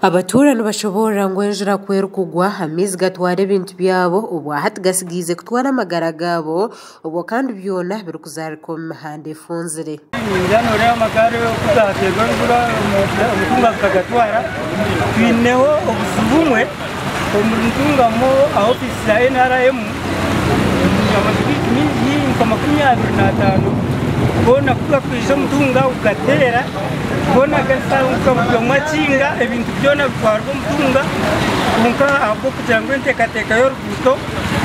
Abatuura nibashoboorora ngu enjura ku erikugwa, amaizi gatwara ebintu byabo obwa hati gasigaize kutwara amagara gaabo obwo kandi byona birikuzaarika omu mihanda efunzire. Ningira noreeba amagaari ku gateerwa enjura omutumba gukagatwara. Twineho obuzibu bumwe omuri Ntungamo aha ofiisi za NRM amaju gaitu maingi nka 25 goona ku gakwija omutunga gugateera goona gashanga buri omwe akinga ebintu byona bitwarwa omutunga kwonka ahabw'okugira ngu enteekateeka y'oruguuto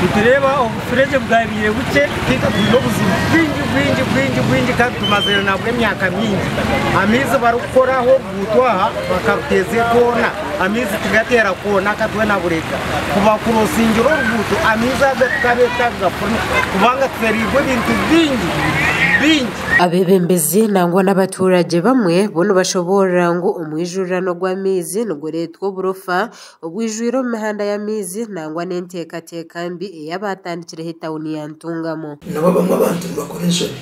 nitureeba obufuregye bwabaire bukye. Itwe twine obuzibu bwingi bwingi bwingi bwingi kandi tumazire nabwo emyaka mingi. Amaizi barikukoraho oruguuto aha bakaruteeza ekoona, amaizi tigateera koona akatwe na burega. Ku bakurosingira oruguuto amaizi aga tukabeeta kugafuna kubanga tuferiirwe ebintu bingi bingi. Abeebembezi nangwa n'abaturagye bamwe bo nibashoboorora ngu omwijurirano gw'amaizi nigureetwa oburofa obwijwire omu mihanda y'amaizi nangwa n'enteekateeka mbi ei abaatandikireho etawuni ya Ntungamo. Nabo abamwe abantu nibakora enshobi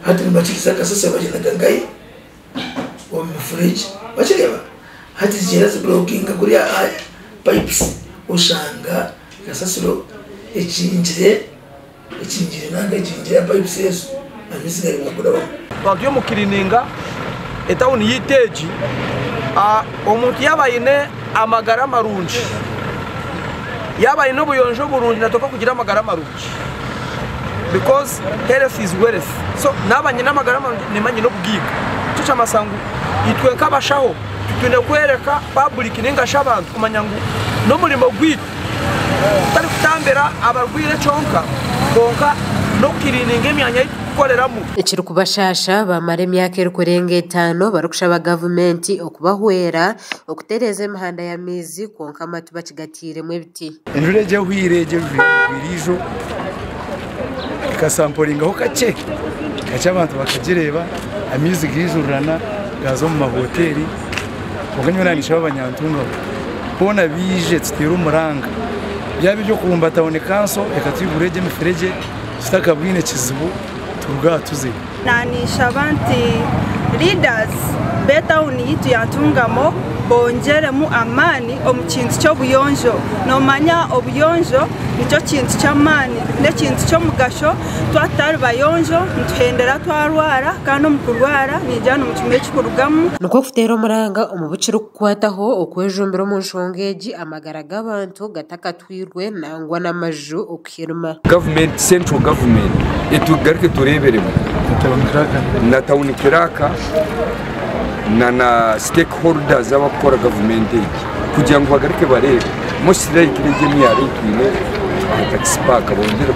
hati nibakiriza akasasiro bagyenda nkahi omu mifuregye wakireeba hati zigyenda ziburokinga kuriya pipes oshanga kasasiro ekingire ekingire nanka ekingire pipes ezo amaizi gari nigakurabamu. Twaba turi omu kukiriininga etawuni yaitu egi, omuntu yaaba aine amagara marungi, yaaba aine obuyonjo burungi nateekwa kugira amagara marungi because health is wealth. So naaba nyine amagara marungi nimba nyine obugaiga. Nikyo kyamanyisa ngu itwe nk'abashaho twine kworeka public ninga shi abantu kumanya ngu n'omurimo gwaitu kutari kutambira abarwaire kyonka kwonka n'okukiriininga emyanya ei turikukoreramu. Ekirikubashaasha, baamara emyaka erikurenga etaano barikushaba gavumenti okubahwera okutereeza emihanda y'amaizi kwonka amatu bakigatiiremu ebiti. Enjura egi ehwire egi egwire ijo ekasamporingaho kakye kakye abantu bakagireeba amaizi gaijurirana gaaza omu mahoteeri kwonka nyowe naaba ninshaba abanyantungamo boona baije tuteere omuranga byaba eby'okuhumba tawuni kanso ekatwigurira egi emifuregye tutakabwine kizibu turuge aha tuze. Naninshaba nti leaders b'etawuni yaitu ya Ntungamo bongyeremu amaani omu kintu ky'obuyonjo. Nomanya obuyonjo nikyo kintu ky'amaani, n'ekintu ky'omugasho. Twaba tutari bayonjo nituhendera twarwara kandi omu kurwara ningira nimukimanya ekirikurugamu. Nikwo kuteera omuranga omu bi kirikukwataho okwejumbira omu nshonga egi amagara g'abantu gatakatwirwe nangwa n'amaju okuhirima. Gavumenti, central government etugaruke tureberemu na town clerk na na stakeholders abakukora gavumenti egi kugira ngu bagaruke bareebe most likely egi emyaro ei twine aha taxi park bongyere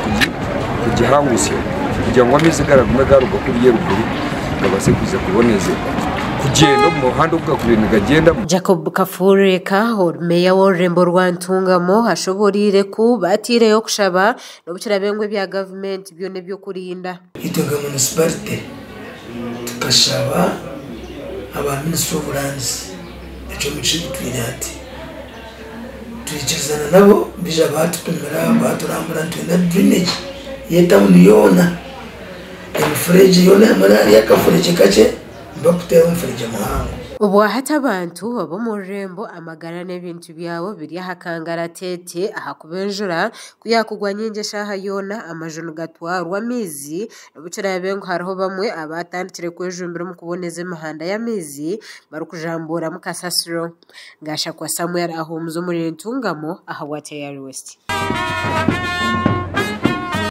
kugihangusya kugira ngu amaizi garagume garuga kuriya eruguru gabaase kwija kuboneza kugyenda omu muhanda ogu gakubaire nigagyendamu. Jacob Kafureka ori meeya w'orurembo rwa Ntungamo ashoboreire ku baateireyo okushaba n'obu kiraabe ngu ebya gavumenti byo n'eby'okurinda. Itwe nka munisiparite tukashaba aba Ministry of Lands ekyo omugisha ogu twine hati. Twikirizana nabo baija baatupimira baaturambura nitwenda drainage y'etawuni yoona, emifuregye yoona hamwe hariyo akafuregye kakye nibakuteera omufuregye muhango. Obwahati abantu ab'omu rurembo amagara n'ebintu byabo biri aha kangaratete ahakuba enjura ku yaakugwa nyingi eshaaha yoona amaju nigatwarwa amaizi n'obu kiraabe ngu hariho bamwe abaatandikire kwejumbira omu kuboneza emihanda y'amaizi barikujambuuramu kasasiro. Gashakwa Samuel ahuumuza omuri Ntungamo ahabwa TR West.